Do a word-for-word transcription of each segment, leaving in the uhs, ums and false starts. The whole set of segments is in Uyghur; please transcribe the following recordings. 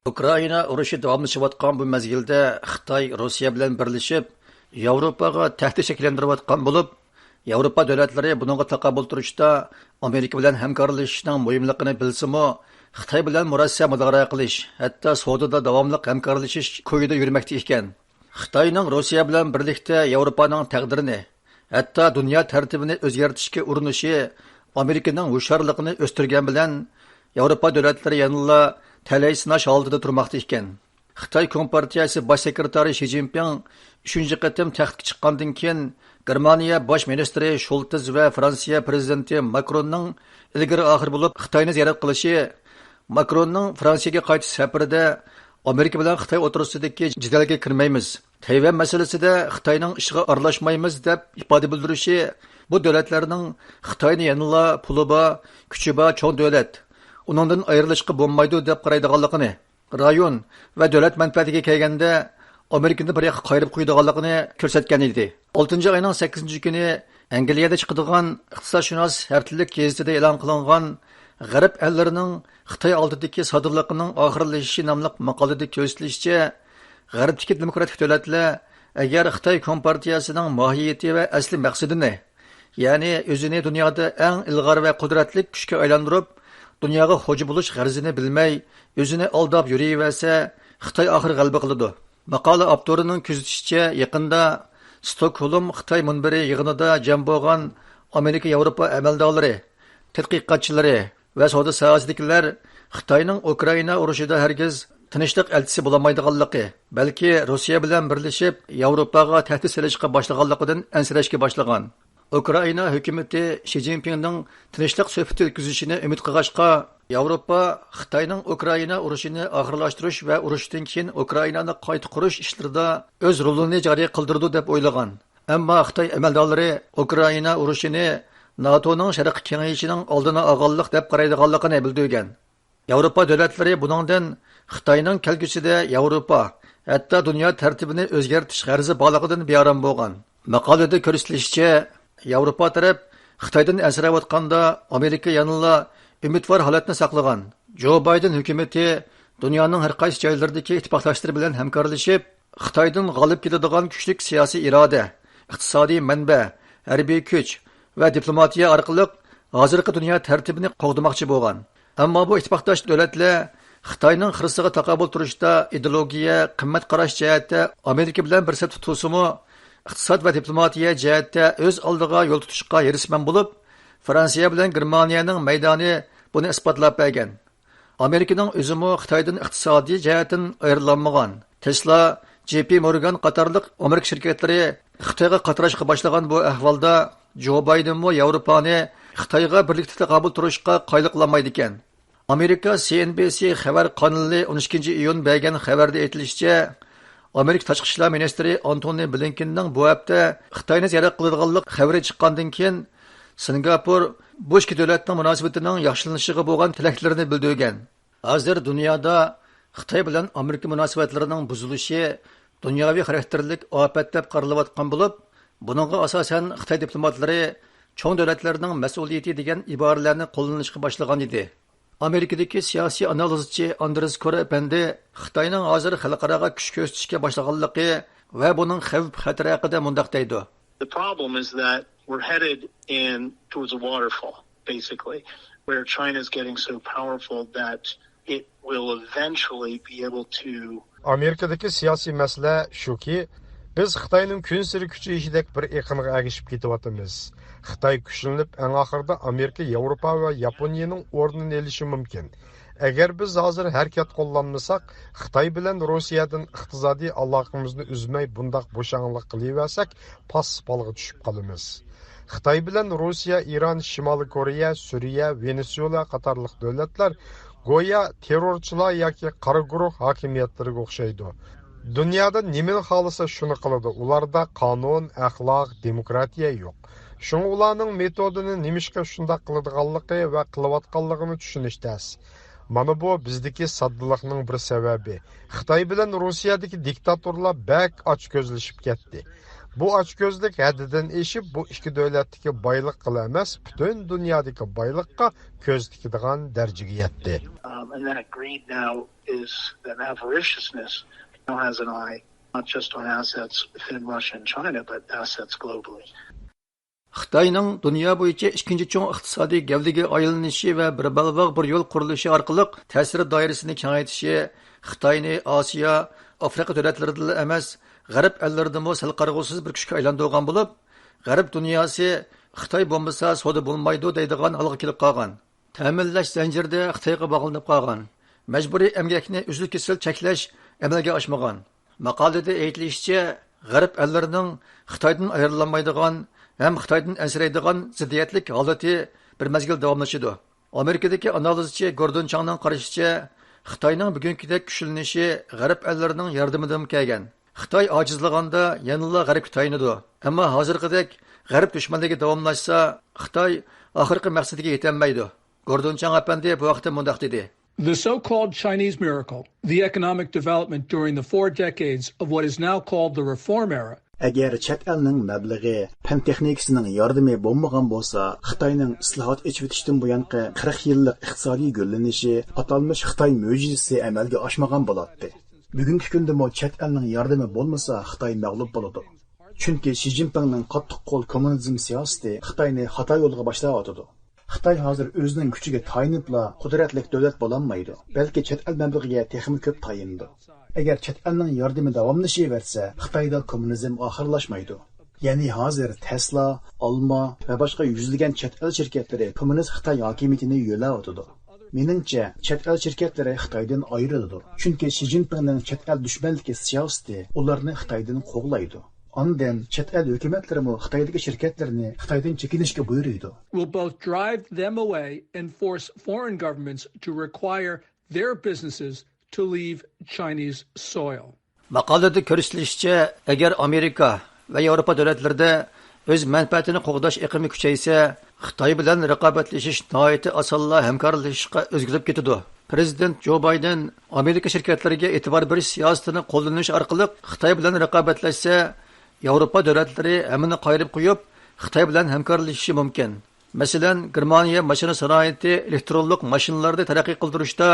ئۇكرائىنا ئۇرۇشى داۋاملىشىۋاتقان بۇ مەزگىلدە خىتاي روسىيە بىلەن بىرلىشىپ، ياۋروپاغا تەھدىت شەكىللەندۈرۈۋاتقان بولۇپ، ياۋروپا دۆلەتلىرى بۇنىڭغا تاقابىل تۇرۇشتا ئامېرىكا بىلەن ھەمكارلىشىشنىڭ مۇھىملىقىنى بىلسىمۇ، خىتاي بىلەن مۇرەسسە مۇداخىلە قىلىش، ھەتتا سودىدا داۋاملىق ھەمكارلىشىش كويىدا يۈرمەكتە ئىكەن. خىتاينىڭ روسىيە بىلەن بىرلىكتە ياۋروپانىڭ تەقدىرىنى، ھەتتا دۇنيا تەرتىپىنى ئۆزگەرتىشكە ئۇرۇنۇشى ئامېرىكىنىڭ ھوشيارلىقىنى ئۆستۈرگەن بىلەن، ياۋروپا دۆلەتلىرى يەنىلا تەلەي سىناش ھالىتىدە تۇرماقتا ئىكەن. خىتاي كومپارتىيەسى باش سېكرېتارى شى جىنپىڭ ئۈچىنچى قېتىم تەختكە چىققاندىن كېيىن، گېرمانىيە باش مىنىستىرى شولتىز ۋە فرانسىيە پىرېزىدېنتى ماكروننىڭ ئىلگىرى ئاخىر بولۇپ خىتاينى زىيارەت قىلىشى، ماكروننىڭ فرانسىيەگە قايتىش سەپىرىدە ئامېرىكا بىلەن خىتاي ئوتتۇرىسىدىكى جېدەلگە كىرمەيمىز، تەيۋەن مەسىلىسىدە خىتاينىڭ ئىشىغا ئارىلاشمايمىز دەپ ئىپادە بىلدۈرۈشى بۇ دۆلەتلەرنىڭ خىتاينى يەنىلا پۇلى بار، كۈچى بار چوڭ دۆلەت، ئۇنىڭدىن ئايرىلىشقا بولمايدۇ دەپ قارايدىغانلىقىنى، رايون ۋە دۆلەت مەنپەئەتىگە كەلگەندە ئامېرىكىنى بىر ياققا قايرىپ قويىدىغانلىقىنى كۆرسەتكەن ئىدى. ئالتىنچى ئاينىڭ سەككىزىنچى كۈنى ئەنگلىيەدە چىقىدىغان ئىقتىسادشۇناس ھەپتىلىك گېزىتىدە ئېلان قىلىنغان غەرب ئەللىرىنىڭ خىتاي ئالدىدىكى سادىلىقىنىڭ ئاخىرلىشىشى ناملىق ماقالىدە كۆرسىتىلىشىچە، غەربتىكى دېموكراتىك دۆلەتلەر ئەگەر خىتاي كومپارتىيەسىنىڭ ماھىيىتى ۋە ئەسلى مەقسىتىنى، يەنى ئۆزىنى دۇنيادا ئەڭ ئىلغار ۋە قۇدرەتلىك كۈچكە ئايلاندۇرۇپ، دۇنياغا خوجا بولۇش غەرىزىنى بىلمەي، ئۆزىنى ئالداپ يۈرۈۋەرسە، خىتاي ئاخىر غەلىبە قىلىدۇ. ماقالە ئاپتورىنىڭ كۆزىتىشىچە، يېقىندا ستوكھولم خىتاي مۇنبىرى يىغىنىدا جەم بولغان ئامېرىكا ياۋروپا ئەمەلدارلىرى، تەتقىقاتچىلىرى ۋە سودا ساھەسىدىكىلەر خىتاينىڭ ئۇكرائىنا ئۇرۇشىدا ھەرگىز تىنچلىق ئەلچىسى بولالمايدىغانلىقى، بەلكى روسىيە بىلەن بىرلىشىپ ياۋروپاغا تەھدىت سېلىشقا باشلىغانلىقىدىن ئەنسىرەشكە باشلىغان. ئۇكرائىنا ھۆكۈمىتى شى جىنپىڭنىڭ تىنچلىق سۆھبىتى ئۆتكۈزۈشىنى ئۈمىد قىلغاچقا، ياۋروپا خىتاينىڭ ئۇكرائىنا ئۇرۇشىنى ئاخىرلاشتۇرۇش ۋە ئۇرۇشتىن كېيىن ئۇكرائىنانى قايتا قۇرۇش ئىشلىرىدا ئۆز رولىنى جارى قىلدۇرىدۇ دەپ ئويلىغان. ئەمما خىتاي ئەمەلدارلىرى ئۇكرائىنا ئۇرۇشىنى ناتونىڭ شەرقىي كېڭىيىشىنىڭ ئالدىنى ئالغانلىق دەپ قارايدىغانلىقىنى بىلدۈرگەن. ياۋروپا دۆلەتلىرى بۇنىڭدىن خىتاينىڭ كەلگۈسىدە ياۋروپا، ھەتتا دۇنيا تەرتىپىنى ئۆزگەرتىش غەرىزى بارلىقىدىن بىئارام بولغان. ماقالىدە كۆرسىتىلىشىچە، ياۋروپا تەرەپ خىتايدىن ئەنسىرەۋاتقاندا، ئامېرىكا يەنىلا ئۈمىدۋار ھالەتنى ساقلىغان. جو بايدېن ھۆكۈمىتى دۇنيانىڭ ھەر قايسى جايلىرىدىكى ئىتتىپاقداشلىرى بىلەن ھەمكارلىشىپ، خىتايدىن غالىب كېلىدىغان كۈچلۈك سىياسىي ئىرادە، ئىقتىسادىي مەنبە، ھەربىي كۈچ ۋە دىپلوماتىيە ئارقىلىق ھازىرقى دۇنيا تەرتىپىنى قوغدىماقچى بولغان. ئەمما بۇ ئىتتىپاقداش دۆلەتلەر خىتاينىڭ خىرىسىغا تاقابىل تۇرۇشتا ئىدېئولوگىيە، قىممەت قاراش جەھەتتە ئامېرىكا بىلەن بىر سەپتە تۇرسىمۇ، ئىقتىساد ۋە دىپلوماتىيە جەھەتتە ئۆز ئالدىغا يول تۇتۇشقا ھېرىسمەن بولۇپ، فرانسىيە بىلەن گېرمانىيەنىڭ مەيدانى بۇنى ئىسپاتلاپ بەرگەن. ئامېرىكىنىڭ ئۆزىمۇ خىتايدىن ئىقتىسادىي جەھەتتىن ئايرىلالمىغان. تېسلا، جېي پى مورگان قاتارلىق ئامېرىكا شىركەتلىرى خىتايغا قاتراشقا باشلىغان بۇ ئەھۋالدا، جو بايدېنمۇ ياۋروپانى خىتايغا بىرلىكتە تاقابىل تۇرۇشقا قايىل قىلالمايدىكەن. ئامېرىكا سى ئېن بى سى خەۋەر قانىلى ئون ئىككىنچى ئىيۇن بەرگەن خەۋەردە ئېيتىلىشىچە، ئامېرىكا تاشقى ئىشلار مىنىستىرى ئانتونى بلىنكېننىڭ بۇ ھەپتە خىتاينى زىيارەت قىلىدىغانلىق خەۋىرى چىققاندىن كېيىن، سىنگاپور بۇ ئىككى دۆلەتنىڭ مۇناسىۋىتىنىڭ ياخشىلىنىشىغا بولغان تىلەكلىرىنى بىلدۈرگەن. ھازىر دۇنيادا خىتاي بىلەن ئامېرىكا مۇناسىۋەتلىرىنىڭ بۇزۇلۇشى دۇنياۋى خاراكتېرلىك ئاپەت دەپ قارىلىۋاتقان بولۇپ، بۇنىڭغا ئاساسەن خىتاي دىپلوماتلىرى چوڭ دۆلەتلەرنىڭ مەسئۇلىيىتى دېگەن ئىبارىلەرنى قوللىنىشقا باشلىغان ئىدى. ئامېرىكىدىكى سىياسىي ئانالىزچى ئاندرېس كور ئەپەندى خىتاينىڭ ھازىر خەلقئاراغا كۈچ كۆرسىتىشكە باشلىغانلىقى ۋە بۇنىڭ خەۋپ خەتىرى ھەققىدە مۇنداق دەيدۇ. The problem is that we're headed in towards a waterfall, basically, where China's getting so powerful that it will eventually be able to ئامېرىكىدىكى سىياسىي مەسىلە شۇكى، بىز خىتاينىڭ كۈنسېرى كۈچىيىشىدەك بىر ئېقىنغا ئەگىشىپ كېتىۋاتىمىز. خىتاي كۈچلىنىپ، ئەڭ ئاخىرىدا ئامېرىكا، ياۋروپا ۋە ياپونىيىنىڭ ئورنىنى ئېلىشى مۇمكىن. ئەگەر بىز ھازىر ھەرىكەت قوللانمىساق، خىتاي بىلەن روسىيەدىن ئىقتىسادىي ئالاقىمىزنى ئۈزمەي بۇنداق بوشاڭلىق قىلىۋەرسەك، پاس-پالغا چۈشۈپ قالىمىز. خىتاي بىلەن روسىيە، ئىران، شىمالىي كورېيە، سۈرىيە، ۋېنېسۇېلا قاتارلىق دۆلەتلەر گويا تېررورچىلار ياكى قارا گۇرۇھ ھاكىمىيەتلىرىگە ئوخشايدۇ. دۇنيادا نېمىنى خالىسا شۇنى قىلىدۇ. ئۇلاردا قانۇن، ئەخلاق، دېموكراتىيە يوق. شۇڭا ئۇلارنىڭ مېتودىنى نېمىشقا شۇنداق قىلىدىغانلىقى ۋە قىلىۋاتقانلىقىنى چۈشىنىش تەس. مانا بۇ بىزدىكى ساددىلىقنىڭ بىر سەۋەبى. خىتاي بىلەن روسىيەدىكى دىكتاتورلار بەك ئاچكۆزلىشىپ كەتتى. بۇ ئاچكۆزلۈك ھەددىدىن ئېشىپ، بۇ ئىككى دۆلەتتىكى بايلىققىلا ئەمەس، پۈتۈن دۇنيادىكى بايلىققا كۆز تىكىدىغان دەرىجىگە يەتتى. Um, and that greed now is, that avariciousness now has an eye not just on assets within Russia and China, but assets globally. خىتاينىڭ دۇنيا بويىچە ئىككىنچى چوڭ ئىقتىسادىي گەۋدىگە ئايلىنىشى ۋە بىر بەلباغ بىر يول قۇرۇلۇشى ئارقىلىق تەسىر دائىرىسىنى كېڭەيتىشى خىتاينى ئاسىيا، ئافرىقا دۆلەتلىرىدىلا ئەمەس، غەرب ئەللىرىدىمۇ سەل قارىغۇسىز بىر كۈچكە ئايلاندۇرغان بولۇپ، غەرب دۇنياسى خىتاي بولمىسا سودا بولمايدۇ دەيدىغان ھالغا كېلىپ قالغان. تەمىنلەش زەنجىرىدە خىتايغا باغلىنىپ قالغان، مەجبۇرىي ئەمگەكنى ئۈزۈل-كېسىل چەكلەش ئەمەلگە ئاشمىغان. ماقالىدە ئېيتىلىشىچە، غەرب ئەللىرىنىڭ خىتايدىن ئايرىلالمايدىغان ھەم خىتايدىن ئەنسىرەيدىغان زىددىيەتلىك ھالىتى بىر مەزگىل داۋاملىشىدۇ. ئامېرىكىدىكى ئانالىزچى گوردون چاڭنىڭ قارىشىچە، خىتاينىڭ بۈگۈنكىدەك كۈچلىنىشى غەرب ئەللىرىنىڭ ياردىمىدىنمۇ كەلگەن. خىتاي ئاجىزلىغاندا يەنىلا غەربكە تايىنىدۇ. ئەمما ھازىرقىدەك غەرب دۈشمەنلىكى داۋاملاشسا، خىتاي ئاخىرقى مەقسىتىگە يېتەلمەيدۇ. گوردون چاڭ ئەپەندى بۇ ھەقتە مۇنداق دېدى. The so-called Chinese miracle, the economic development during the four decades of what is now called the Reform Era, ئەگەر چەت ئەلنىڭ مەبلىغى، پەن تېخنىكىسىنىڭ ياردىمى بولمىغان بولسا، خىتاينىڭ ئىسلاھات ئېچىۋېتىشتىن بۇيانقى قىرىق يىللىق ئىقتىسادىي گۈللىنىشى، ئاتالمىش خىتاي مۆجىزىسى ئەمەلگە ئاشمىغان بولاتتى. بۈگۈنكى كۈندىمۇ چەت ئەلنىڭ ياردىمى بولمىسا، خىتاي مەغلۇپ بولىدۇ. چۈنكى شى جىنپىڭنىڭ قاتتىق قول كوممۇنىزم سىياسىتى خىتاينى خاتا يولغا باشلاۋاتىدۇ. خىتاي ھازىر ئۆزىنىڭ كۈچىگە تايىنىپلا قۇدرەتلىك دۆلەت بولالمايدۇ، بەلكى چەت ئەل مەبلىغىگە تېخىمۇ كۆپ تايىنىدۇ. ئەگەر چەت ئەلنىڭ ياردىمى داۋاملىشىۋەرسە، خىتايدا كوممۇنىزم ئاخىرلاشمايدۇ. يەنى ھازىر تەسلا، ئالما ۋە باشقا يۈزلىگەن چەت ئەل شىركەتلىرى كوممۇنىست خىتاي ھاكىمىيىتىنى يۆلەۋاتىدۇ. مېنىڭچە، چەت ئەل شىركەتلىرى خىتايدىن ئايرىلىدۇ، چۈنكى شى جىنپىڭنىڭ چەت ئەل دۈشمەنلىكى سىياسىتى ئۇلارنى خىتايدىن قوغلايدۇ. ئاندىن چەت ئەل ھۆكۈمەتلىرىمۇ خىتايدىكى شىركەتلىرىنى خىتايدىن چېكىنىشكە بۇيرۇيدۇ. Will both drive them away and force foreign governments to require their businesses to leave Chinese soil. ماقالىدە كۆرسىتىلىشىچە، ئەگەر ئامېرىكا ۋە ياۋروپا دۆلەتلىرىدە ئۆز مەنپەئەتىنى قوغداش ئېقىمى كۈچەيسە، خىتاي بىلەن رىقابەتلىشىش ناھايىتى ئاسانلا ھەمكارلىشىشقا ئۆزگىرىپ كېتىدۇ. پىرېزىدېنت جو بايدېن ئامېرىكا شىركەتلىرىگە ئېتىبار بېرىش سىياسىتىنى قوللىنىش ئارقىلىق خىتاي بىلەن رىقابەتلەشسە، ياۋروپا دۆلەتلىرى ھەممىنى قايرىپ قويۇپ، خىتاي بىلەن ھەمكارلىشىشى مۇمكىن. مەسىلەن، گېرمانىيە ماشىنا سانائىتى ئېلېكترونلۇق ماشىنىلارنى تەرەققىي قىلدۇرۇشتا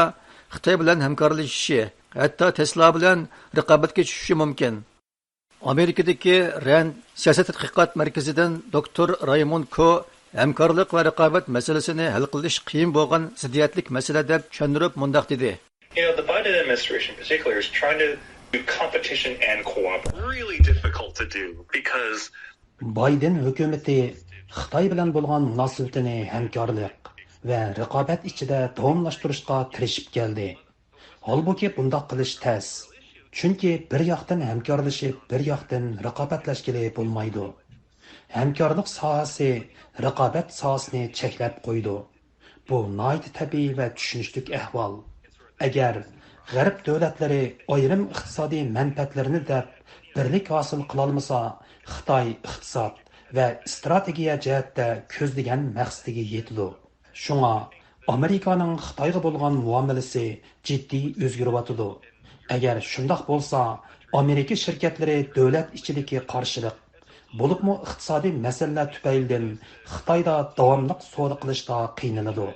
خىتاي بىلەن ھەمكارلىشىشى، ھەتتا تېسلا بىلەن رىقابەتكە چۈشۈشى مۇمكىن. ئامېرىكىدىكى رەند سىياسەت تەتقىقات مەركىزىدىن دوكتور رايموند كو ھەمكارلىق ۋە رىقابەت مەسىلىسىنى ھەل قىلىش قىيىن بولغان زىددىيەتلىك مەسىلە دەپ چۈشەندۈرۈپ مۇنداق دېدى. You know, the Biden administration in particular is trying to do competition and cooperation. Really difficult to do because بايدېن ھۆكۈمىتى خىتاي بىلەن بولغان مۇناسىۋىتىنى ھەمكارلىق ۋە رىقابەت ئىچىدە داۋاملاشتۇرۇشقا تىرىشىپ كەلدى. ھالبۇكى، بۇنداق قىلىش تەس. چۈنكى بىر ياقتىن ھەمكارلىشىپ، بىر ياقتىن رىقابەتلەشكىلى بولمايدۇ. ھەمكارلىق ساھەسى رىقابەت ساھەسىنى چەكلەپ قويىدۇ. بۇ ناھايىتى تەبىئىي ۋە چۈشىنىشلىك ئەھۋال. ئەگەر غەرب دۆلەتلىرى ئايرىم ئىقتىسادىي مەنپەئەتلىرىنى دەپ بىرلىك ھاسىل قىلالمىسا، خىتاي ئىقتىساد ۋە ئىستراتېگىيە جەھەتتە كۆزلىگەن مەقسىتىگە يېتىدۇ. شۇڭا ئامېرىكانىڭ خىتايغا بولغان مۇئامىلىسى جىددىي ئۆزگىرىۋاتىدۇ. ئەگەر شۇنداق بولسا، ئامېرىكا شىركەتلىرى دۆلەت ئىچىدىكى قارشىلىق، بولۇپمۇ ئىقتىسادىي مەسىلىلەر تۈپەيلىدىن خىتايدا داۋاملىق سودا قىلىشتا قىينىلىدۇ.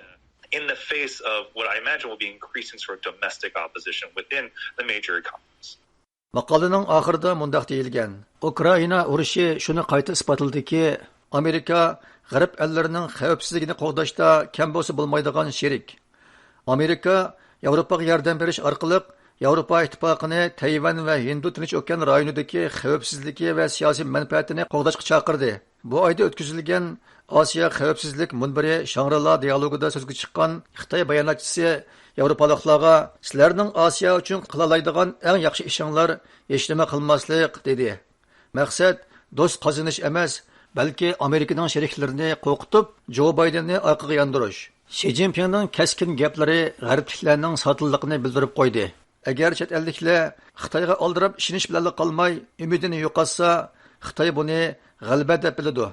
In the face of what I imagine will be increasing sort of domestic opposition within the major economies. ماقالىنىڭ ئاخىرىدا مۇنداق دېيىلگەن: ئۇكرائىنا ئۇرۇشى شۇنى قايتا ئىسپاتلىدىكى، ئامېرىكا غەرب ئەللىرىنىڭ خەۋپسىزلىكىنى قوغداشتا كەم بولسا بولمايدىغان شېرىك. ئامېرىكا ياۋروپاغا ياردەم بېرىش ئارقىلىق ياۋروپا ئىتتىپاقىنى تەيۋەن ۋە ھىندى تىنچ ئوكيان رايونىدىكى خەۋپسىزلىكى ۋە سىياسىي مەنپەئەتىنى قوغداشقا چاقىردى. بۇ ئايدا ئۆتكۈزۈلگەن ئاسىيا خەۋپسىزلىك مۇنبىرى شاڭرىلا دىيالوگىدا سۆزگە چىققان خىتاي باياناتچىسى ياۋروپالىقلارغا، سىلەرنىڭ ئاسىيا ئۈچۈن قىلالايدىغان ئەڭ ياخشى ئىشىڭلار ھېچنېمە قىلماسلىق، دېدى. مەقسەت دوست قازىنىش ئەمەس، بەلكى ئامېرىكىنىڭ شېرىكلىرىنى قورقۇتۇپ، جو بايدېننى ئارقىغا ياندۇرۇش. شى جىنپىڭنىڭ كەسكىن گەپلىرى غەربلىكلەرنىڭ سادىللىقىنى بىلدۈرۈپ قويدى. ئەگەر چەت ئەللىكلەر خىتايغا ئالدىراپ ئىشىنىش بىلەنلا قالماي، ئۈمىدىنى يوقاتسا، خىتاي بۇنى غەلىبە دەپ بىلىدۇ.